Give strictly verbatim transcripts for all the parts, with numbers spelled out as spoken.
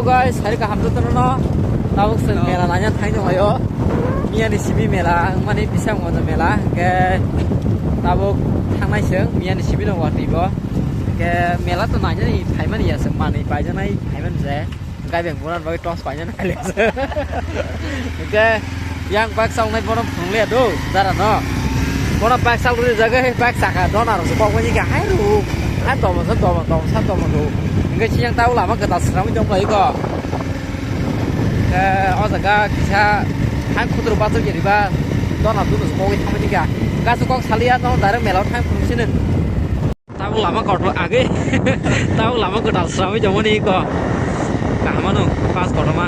Guys, hari kaham jotono no. Tabuk chwng mela naina thangwi tonglaio. Miyani simi mela, wngmani Bisang Mondo mela. Hwnkhe tabuk thangnai chwng miyani simi no watwi bo. Hwnkhe mela to nainani phaimani ya chwng manwi paijaknai phaimani je. Hwnkhe beng buran bagwi tos painani phailiya chwng. Hwnkhe yang bike chawnai bono phunukliya do, dara no. Bono bike chakrwi jaga hai bike chaka dona rok kok bai kha hai ru. Hai tomo sa tomo tomo sa tomo do. Hwnkhe siyang tabuk lama kwtal swnamwi tonglaio. Eh, o jaga kisa hai khudru bachuk yariba dona dunu kogwi thangma dikha. Gasu kok saliya no direct mela o thang phunuk sini. Tabuk lama kotor age. Tabuk lama kwtal swnamwi tongmani ko. Kaham ano pas kotorma.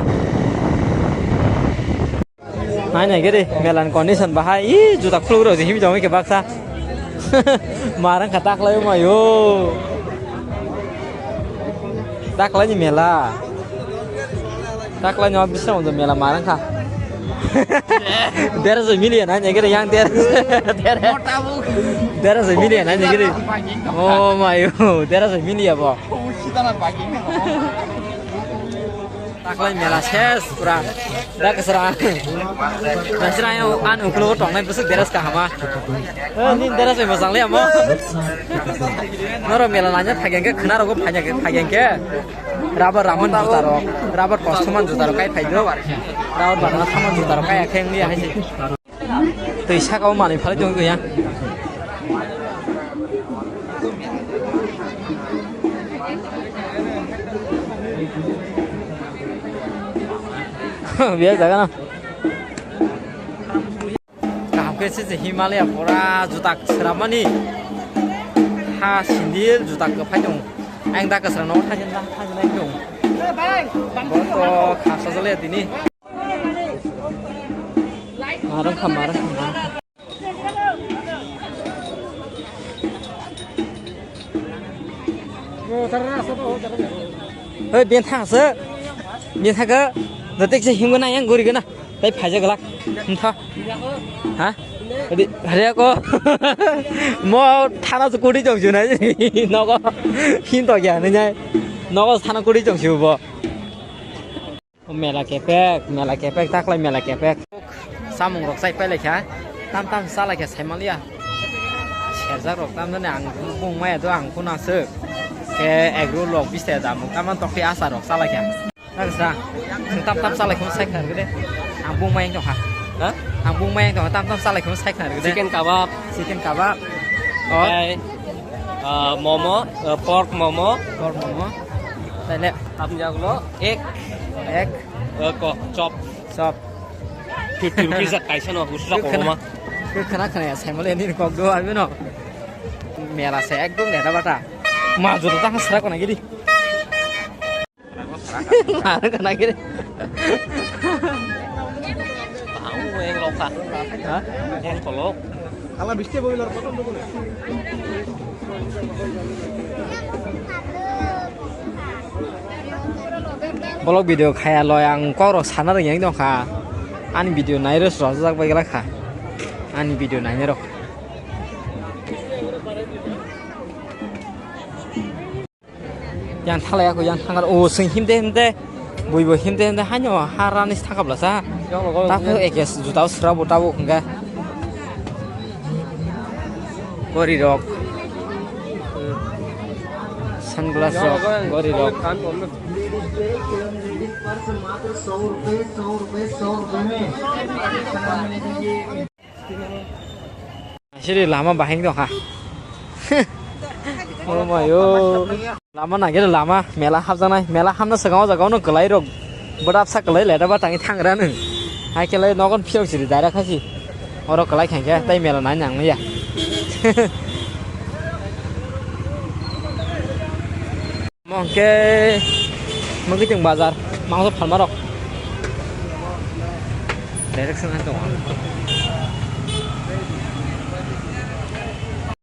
Nai nai gede melan condition bahai. Ih, juta khuluk rok himi tongwi ke baksa. Marang kha taklai mayo. Taklai ni mela. Taklai no bisra undo mela marang kha. Dera so miliya nai nai gede yang dera. Dera. Dera so miliya nai nai gede. Oh mayo. Dera so miliya bo. Taklai mela ses pura. Da kasra. Kasra yang an uklo tongnai besuk deras kahama. Eh, ni deras bai mojang le amo. Noro mela nanya phageng ke khna rogo phageng ke. Rubber raman juta rok. Rubber kostoman juta rok kai phaido. Rubber bana thaman juta rok kai akheng ni hai se. Twi saka o manwi phalwi tongwi ya. Biya jaga na. Kaham khe se se Himalaya pura juta sramani. Ha sindil juta kwphai tong. Ang da kwsra no thajin da thajin ai tong. Bo to khasa jale tini. Marang kha, marang kha, marang kha. Hei, ben thang se. Ben thang ke. Datik se himgo na yang gori gana. Tai phaja galak. Hintha. Ha? Adi, hari ako. Mo thana su kudi jong su na. Nogo. Hinto ya ni nai. Nogo thana kudi jong su bo. O mela kepek, mela kepek, taklai mela kepek. Samung rok chai pailai kha, tam tam chalai kha saimanliya. Serjak rok tam jani ang bung maya do ang khuna se. Khe egg roll rok bis taka dam, tam man tokti achar rok chalai kha. Nang sa, ang tam tam chalai khum sai khna rwgwi de. Ang bung maya tong kha. Ha? Ang bung maya tong kha, tam tam chalai khum sai khna rwgwi de. Chicken kabab. Chicken kabab. Oh. Hai. Ah, momo, ah, pork momo. Pork momo. Taile. Apni jagulo egg. Egg. Ah, ko, chop. Chop. Fifty rupees a kaisa no, usra ko ma. Khana khana ya, sai mole ni kok do abi no. Mela se ekdom leta bata. Ma joto ta hasra ko na gidi. Mara kana kiri. Ang weng lokha. Ha? Weng kolok. Ala biste boiler kotor dukun. Vlog video khaya loi ang kok rok sana rwngya wng tongkha. Ani video nai rw srojak bai glak kha. Ani video nai rok. Yang thalai aku yang thangar o sing himde himde. Bui bo himde himde hanyo harani thangkap lasa. Takhuk ekes juta o sra bo tabuk hingga. Gori rok. Sunglass rok, gori rok. Siri lama bahing tong kha. Oh mayo. Lama nagir lama, mela hapjaknai, mela hamna swkang o jaga ono kwlai rok. Bwdapsa kwlai leda ba tangi thangra nung. Hai khe lai nogon phiyok siri daira khasi. Oro kwlai khankhe tai mela nai nang ya. Mo hwnkhe mwkhwtwng bazar, mangso phalmarok. Direction hai tongo.